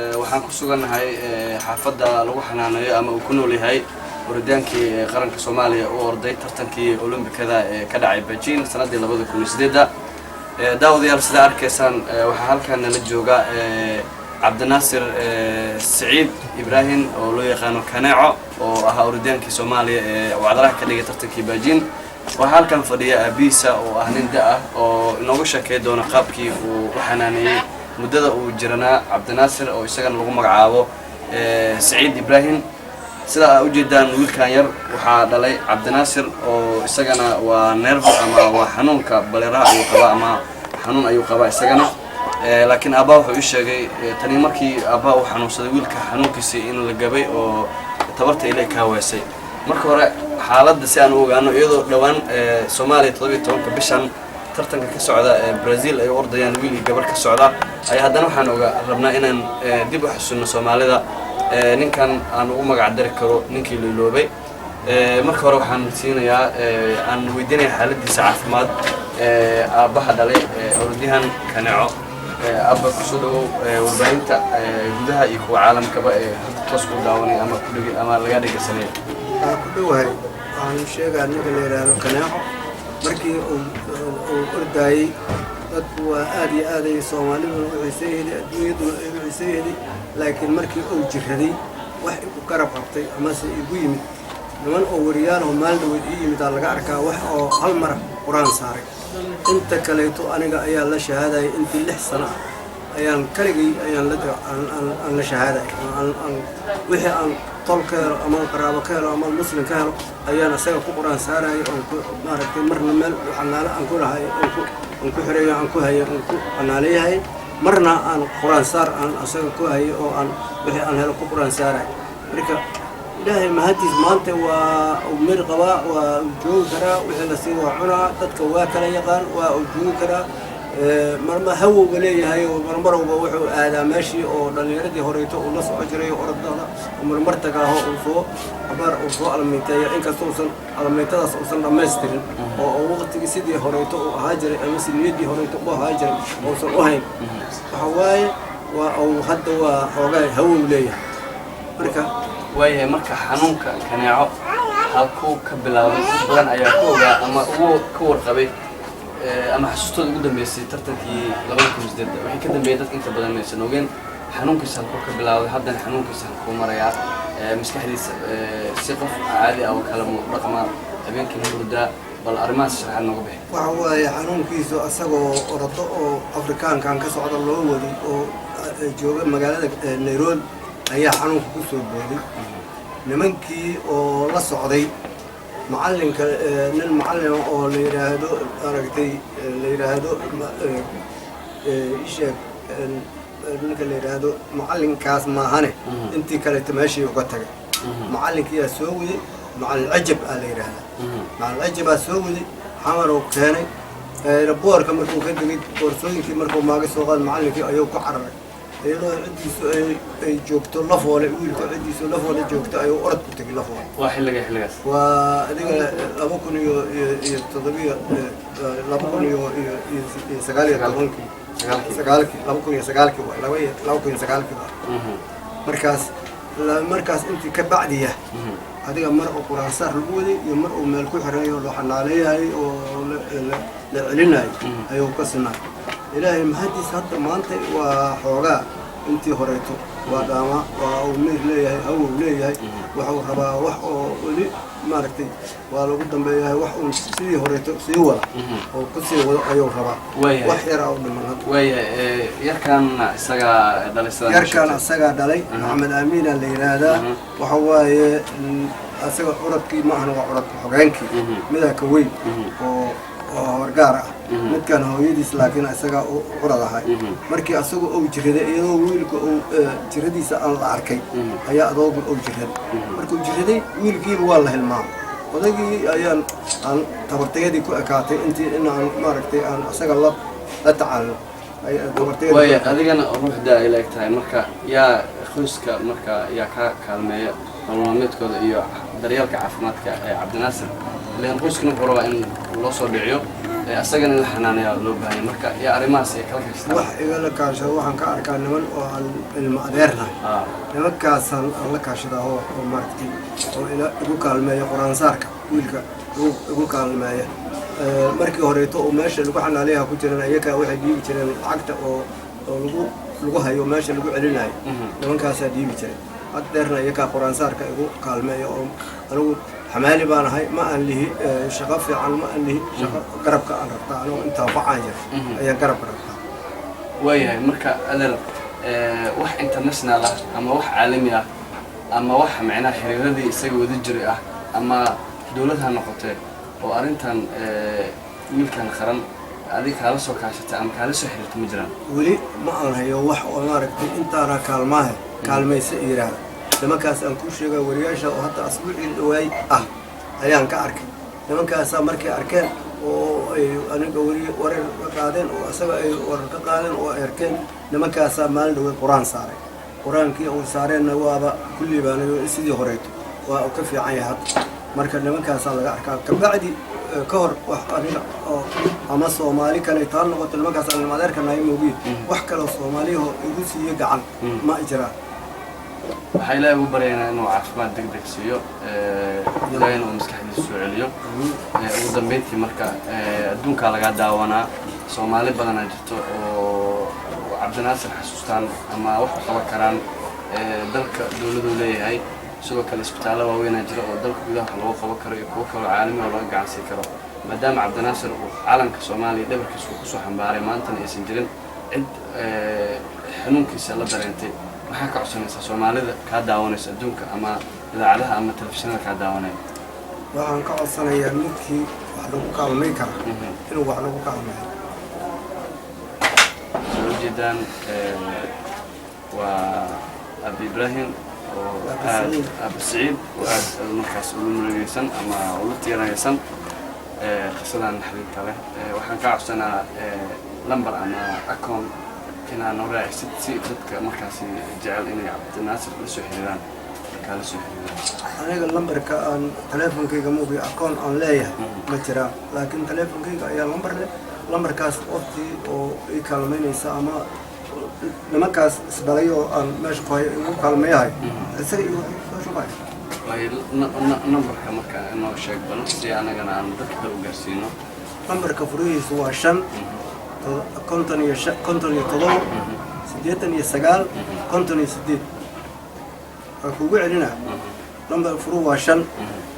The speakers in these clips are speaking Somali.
Waxaan ku sugannahay xaafadda lagu xanaaneeyo ama uu ku nool yahay orodaankii qaranka Soomaaliya u orday tartankii Olombikada ee ka dhacay Beijing sanadii 2008-da. Daawadayaal, sidaa arkaysaan, waxaa halkan nala jooga Cabdinaasir Siciid Ibraahim oo loo yaqaano Kaneeco, oo ahaa orodaankii Soomaaliya ee wacdaraha ka dhigay tartankii Beijing. Waxaa halkan fadhiya aabihiisa oo ah nin da ah oo inooga sheekey doona qaabkii uu u xanaaneeyey muddada uu jiranaa Cabdinaasir, oo isagana lagu magacaabo Siciid Ibraahim. Sida aa ujeedaan, wiilkan yar waxaa dhalay Cabdinaasir, oo isagana waa nerve ama waa xanuunka baleeraha ayuu qabaa ama xanuun ayuu qabaa isagana. Laakiin aabbaha wuxuu ii sheegay tani markii aabbaha uu xanuunsaday, wiilka xanuunkiisii in la gabay oo tabarta ilay kaa weesay. Marka hore xaaladda si aan u ogaano, iyadoo dhowaan Soomaaliya 17-ka bishan tartanka ka socda ee Brazil ay u ordayaan wiil iyo gabar ka socda ayaa, haddana waxaan oga rabnaa inaan dib u xasuusino Soomaalida ninkan aan ugu magac dari karo ninkii la iloobay. Marka hore waxaan siinayaa, aan weydiinaya xaaladiisa caafimaad aabbaha dhalay orodyahan Kaneeco. Abba, kusoo dhawow warbaahinta gudaha iyo kuwa caalamkaba ee hadda toos ku daawanaya ama kudheg ama laga dhegeysanaya. Waa ku dhowahay. Waxaan sheegaa ninka la yidhaahdo Kaneeco markii uu ordaayey, dadku waa aad iyo aad ay Soomaaliduna u xiiseeyday, adduunyaduna ay u xiiseeyday. Laakiin markii uu jiraday, wax igu garab qabtay amase igu yimid niman oo wariyaal oo maalin dhaweyd ii yimid aa laga arkaa wax oo hal mara Qur-aan saaray. Inta kaleeto aniga ayaa la shahaadayay. Intii 6 sano ah ayaan kaligay ayaan la aan la shahaaday. Wixii aan tol ka helo ama qaraabo ka helo ama muslim ka helo ayaan isaga ku Qur-aan saarayay oon ku maaragtay. Marna meel xanaalo aan ku lahay aan ku xireeyo, aan ku hayo, aan ku xanaaleeyahay, marna aan Qur-aan saar aan asaga ku hayay oo aan wixii aan helo ku Qur-aan saaray. Marka Ilaahay mahadiis, maanta waa uu mir qabaa, waa uu joogi karaa, wixii la sii waa cunaa, dadka waa kala yaqaan, waa uu joogi karaa. Marma hawowga leeyahay oo marmarowba wuxuu aadaa meeshii oo dhallinyaradii horeyto uu la soco jiray orodada, oo marmar tagaaho uu soo xabaar uu soo almiinteeya, inkasta uusan almiintadaas uusan dhammaystirin oo uu waqtigii sidii horeyto uu ahaa jiray ama si niyaddii horeyto u ahaa jiray uusan u hayn. Waxa waaye waa uu hadda waa xoogaa hawow leeyahay marka. Waayahay, marka xanuunka Kaneeco halkuu ka bilaabay? Dad badan ayaa ku ogaa ama ugu ka warqabay ama xasuustooda ugu dambeysay tartankii 2008-da. Wixii ka dambeeyay dadka inta badan maysan ogeen xanuunkiisa halkuu ka bilaabay. Haddana xanuunkiisa halkuu marayaa? Maskaxdiisa si qof caadi ah oo kale mu dhaqmaa? Habeenkii ma hurdaa? Bal arrimahaas sharaxaad nooga bixi. Waxa waaye xanuunkiisu asagoo orado oo Afrikaankan ka socda loo waday oo jooga magaalada Nairobi ayaa xanuunka ku soo booday. Nimankii oo la socday macallinka, nin macallin oo la yidhaahdo aragtay la yidhaahdo isheeg, ninka la yidhaahdo macallinkaas maahane, intii kaleeto meeshii uga tagay. Macallinkiyaa soo waday, Macallin Cajab aa la yidhaahdaa. Macallin Cajabaa soo waday, Xamarow keenay. Boorka markuu ka degay, boorsooyinkii markuu maaga soo qaad, macallinkii ayuu ku cararay iyadoo ciddiisu ay joogto Lafoole. Wiilka ciddiisu Lafoole joogto ayuu orod ku tegay Lafoole. Waa xilliga xilligaas? Waa adiga laba kun iyo toddobiyo, 2019-kii. Sagaalkii. Sagaalkii, 2009-kii waay, laba iyo 2009-kii waay. Markaas markaas intii ka bacdiya adiga mar oo Qur-aan saar lagu waday iyo mar uu meel ku xiray oo loo xanaaleeyahay oo la celinayo ayuu ka sinaa. Ilaahay mahadiis, hadda maanta waa xoogaa intii horeeto waa dhaamaa, waa uu miyir leeyahay, hawow leeyahay. Wuxuu rabaa wax oo weli maaragtay waa lagu dambeeyahay, wax uun sidii horeeto sii wada oo kusii wado ayuu rabaa. Waayahay. Wax yaraa u dhiman hadda. Waayahay, yarkan isagaa dhalay sidaan Yarkan sheegtay. Asagaa dhalay. Maxamed Aamiina la yidhaahdaa. Waxa waaye asaga curadkii ma ahna, waa curadka xogeenkii. Midaa ka weyn oo horgaar ah midkan hooyadiis, laakiin isagaa u curad ahay. Markii asaga uu jiraday, iyadoo wiilka uu jiradiisa aan la arkay, ayaa adoogu uu jiraday. Markuu jiraday, wiilkiiba waa la hilmaamay. Odaygii ayaan aan tabartayadii ku ekaatay intii in aan maaragtay aan asaga la tacaalno tabartayadii ku Waaya, ekaatay. Adigana ruuxda ay la eg tahay, marka yaa qoyska marka yaa ka kaalmeeya nolol maalmeedkooda iyo daryeelka caafimaadka ee Cabdinaasir? Ilaan qoyskana wuxuu rabaa in loo soo dhiciyo. Asagana in la xanaaneeyaa loo baahanya. Marka yaa arrimahaas ay kala kaashtaan? Wax igala kaashado waxaan ka arkaa niman oo aan ilmo adeernahay. Nimankaasaan aan la kaashadaa oo maaragtay oo ila igu kaalmeeya qur-aansaarka wiilka igu kaalmeeya. Markii horeeto oo meesha lagu xanaaleyaha ku jiran, iyagaa waxay dhiibi jireen lacagta oo lagu hayo meesha lagu celinayo. Nimankaasaa dhiibi jiray. Haddeerna iyagaa qur-aansaarka igu kaalmeeya oo anigu xamaali baan ahay, ma aan lihi shaqo fiican, ma aan lihi shaqo. Garabka aan rabtaa anigu intaan facaan jira ayaan garabka rabtaa. Waayahay. Marka adeer, wax international ah ama wax caalami ah ama wax macnaha xiriiradii isaga wada jiray ah ama dowlad ha noqotee oo arrintan wiilkan qaran adig kaala soo kaashatay ama kaala soo xiriirtay ma jiraan? Weli ma aan hayo wax oo maaragtay intaana kaalmaahe kaalmaysa yidhaahda. Nimankaas aan kuu sheegay, wariyaasha oo hadda asbuucii dhawaay ah ayaan ka arkay. Nimankaasaa markay arkeen oo ay aniga weri warar ka qaadeen oo isaga ay warar ka qaadeen oo ay arkeen, nimankaasaa maalin dhawey qur-aan saaray. Qur-aankii uu saareenna waaba kulli baanayo, sidii horeeto waa uu ka fiican yahay hadda. Marka nimankaasaa laga arkaa. Kabacdi ka hor wax aniga oo ama Soomaali kale taa noqoto, nimankaas aan adeerka nahay moogiye, wax kaloo Soomaaliyaho igu siiyo gacan ma jiraan. Waxaa Ilaahay ugu baryaynaa inuu caafimaad deg deg siiyo, Ilaahayna uu maskaxdiisa soo celiyo. Ugu dambeyntii marka, adduunkaa lagaa daawanaa, Soomaali badanaa jirto oo Cabdinaasir xasuustaan ama wax u qaban karaan. Dalka dowladuu leeyahay, sidoo kale isbitaallo waaweynaa jira oo dalka gudaha wax loogu qaban karo iyo kuwo kaloo caalami oo laga gacansiin karo. Maadaama Cabdinaasir uu calanka Soomaaliya dhabarkiisa uu kusoo xambaaray, maantana aysan jirin cid xanuunkiisa la dareentay, maxaa ka codsanaysaa Soomaalida kaa daawanaysa adduunka ama idaacadaha ama telefishinada kaa daawanaya? Waxaan ka codsanayaa midkii wax lagu kaalmay kara inuu wax lagu kaalmeeyo. Soo ujeedaan, waa Abi Ibrahim oo Abi aad Saciid. Abi Saciid oo aad markaas ugu murugaysan ama ula tiiraysan qisadan naxdinta leh. Waxaan ka codsanaa lambar ama account inaa noo raacisid si dadka markaasi jecel inay Cabdinaasir la soo xiriiraan kaa la soo xiriiraan. Aniga lambarka aan teleefonkayga moogi akoon aan leeyahay ma jiraan, laakiin teleefonkayga ayaa lambar leh. Lambarkaas qoftii oo ii kaalmaynaysa ama nimankaas isdhalay oo aan meesha ku hayo igu kaalmeeyahay isaga iyo soo shaqayo. Waayo, nambarka marka inoo sheeg bal si anagana aan dadka kale u gaarsiino. Lambarka furihiisu waa 5 55 57 89 58. Waa kuugu celinaa. Lambar furuhu waa 5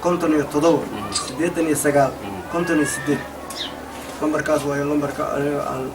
57 89 58. Lambarkaas waayo lambarka aniga aan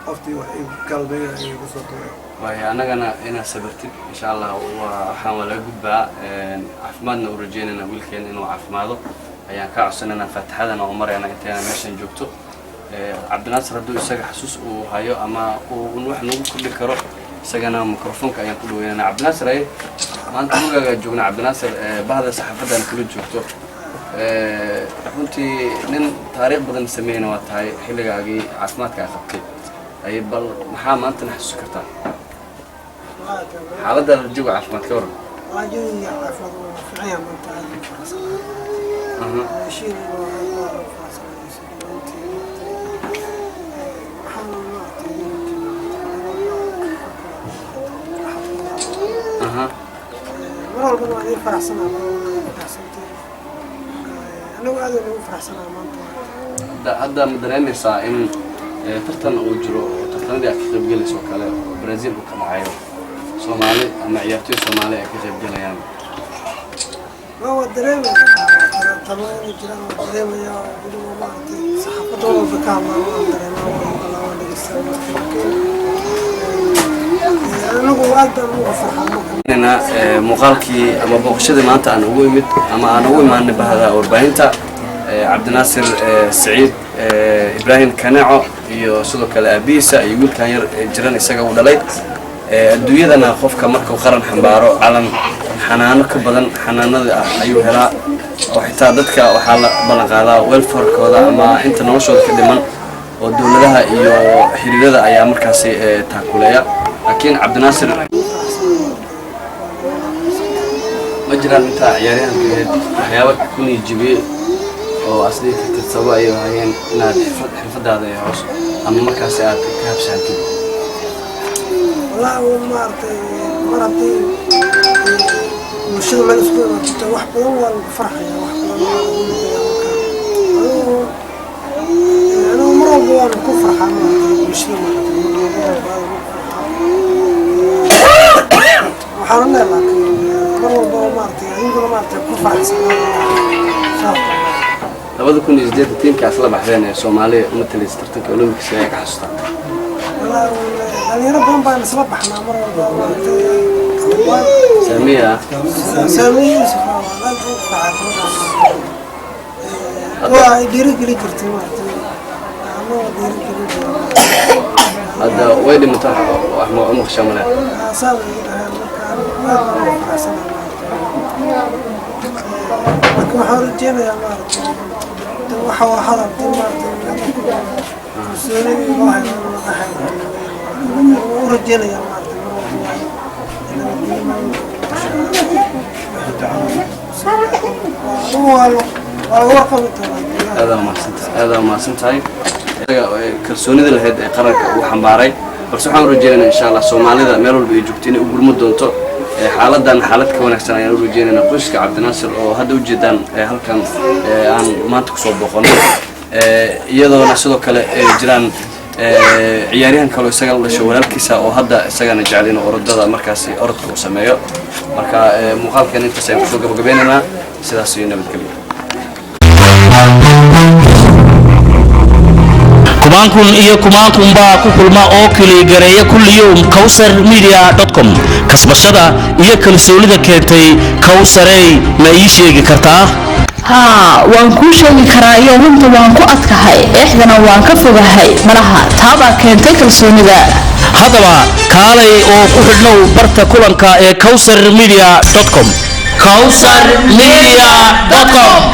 qoftii wax igu kaalmeeya igu soo tuuray. Waayo, annagana inaad sabirtid insha Allah. Waa waxaan waa laga gudbaa. Caafimaadna u rajeynayna wiilkeena inuu caafimaado ayaan kaa codsanaynaa, faatixadana u marayna intayna meeshan joogto. Cabdinaasir hadduu isaga xasuus uu hayo ama uu wax nagu kordhi karo, isagana microfonka ayaan ku dhaweynayna. Cabdinaasir, ay maanta gurigaagaa joogna. Cabdinaasir, bahda saxaafadan kula joogto. Runtii nin taariikh badan sameeyna waa tahay xilligaagii caafimaadka aa qabtay. Ay bal maxaa maantana xasuusi kartaa xaaladda jawiga caafimaad ka waran? Jawiga caafimaad waa fiican yahay maanta, aad baan faraxsanahay. Heshiin waa aad baan faraxsanahay soo dhaweyntii. Waxaana maaragtay mar walbana waa idin faraxsanaa, mar walbana waa idin faraxsantahay. Anagu aad ugu faraxsanaa maanta. Hadda ma dareemaysaa in tartan uu jiro oo tartanadii aad ka qaybgelayso oo kale oo Brazil uu ka dhacayo, Soomaali ama ciyaartoy Soomaali ay ka qaybgelayaan? Waa dareemaya tamo inay jiraan, waa dareemaya oo weliba maaragtay saxaafadda walba ka hadlaan, waan dareemaa, waan maqlaa, waan dhegeystaa maaragtay. Anagu aad baan ugu farxaa marka. Na muuqaalkii ama booqashadii maanta aan ugu imid ama aan ugu imaanay bahda warbaahinta, Cabdinaasir Saciid Ibraahim Kaneco iyo sidoo kale aabihiisa iyo wiilkan yar ee jiran isaga uu dhalay. Adduunyadana qofka markuu qaran xambaaro, calan xanaano ka badan xanaanada ah ayuu helaa, oo xitaa dadka waxaa la ballan qaadaa welfarekooda ama inta noloshooda ka dhiman oo dowladaha iyo xiriirada ayaa markaasi taakuleeya. Laakiin Cabdinaasir, ma jiraan intaa ciyaaryahanka ahayd waxyaaba ku niyijibiyey? Oo aad isdhihi kartid sababo ay ahaayeen inaad xirfadaada ee hoos ama markaasi aad ka habsaantid? Wallahi un maaragtay, mar haddii bulshada meel isku imaatay, wax badan waa lagu farxaya, wax badan waa lagu midaya. Marka anigu mar walba waan ku farxaa maaragtay bulshada, maaragtay mar walba aad ugu farxaa. Waxaan leeyahay laakiin mar walba maaragtay adiguna maaragtay ku faraxsanaa saas. 2008 tiimkaas la baxdeen ee Soomaaliya matalaysa tartanka Olympics ayaa ka xasuustaa? Wallahi dhalinyaro badan baan isla baxnaa mar walba maaragtay. Saamiya. Saamiye Yuusuf aad ugu farxaa, waa ay dhiirigelin jirtay maaragtay, anoo dhiirigelin jiray. Hadda way dhimatay, wax ma u maqashaa male? Saa way igu dhaheen. Marka anigu aad baan ugu faraxsanahay maaragtay, laakiin waxaan rajeynayaa maaragtay de waxa waa hadal de maaragtay kalsooni loo hayo laga hayo. Waan u rajeynayaa maaragtay mar walba waa waa laga warqabi doonaa. Aadaa umahadsantahay, aadaa umahadsan tahay. Kalsoonida lahayd ee qaranka uu xambaaray, balse waxaan u rajeynaynaa insha Allah Soomaalida meel walba ay joogto inay u gurmo doonto. Xaaladan xaalad ka wanaagsan ayaan u rajeynaynaa qoyska Cabdinaasir oo hadda ujeedaan halkan aan maanta kusoo booqanay, iyadoona sidoo kale ay jiraan ciyaaryahan kaloo isaga la dhasho, walaalkiisa, oo hadda isagana jecel inuu orodada markaasi orodka uu sameeyo. Marka muuqaalkeena intaas ayaan kusoo gabagabeynaynaa. Sidaas iyo nabadgelyo. Kumaankun iyo kumaankun baa ku kulma oo kiligareeya kulliyowm Kowsar Media com. Kasbashada iyo kalsoonida keentay, Kowsarey, ma ii sheegi kartaa? Haa, waan kuu sheegi karaa iyo runta waan ku adkahay, eexdana waan ka fogahay. Malaha taabaa keentay kalsoonida. Haddaba kaalay oo ku xidhnow barta kulanka ee Kowsar Media com, Kowsar Media com.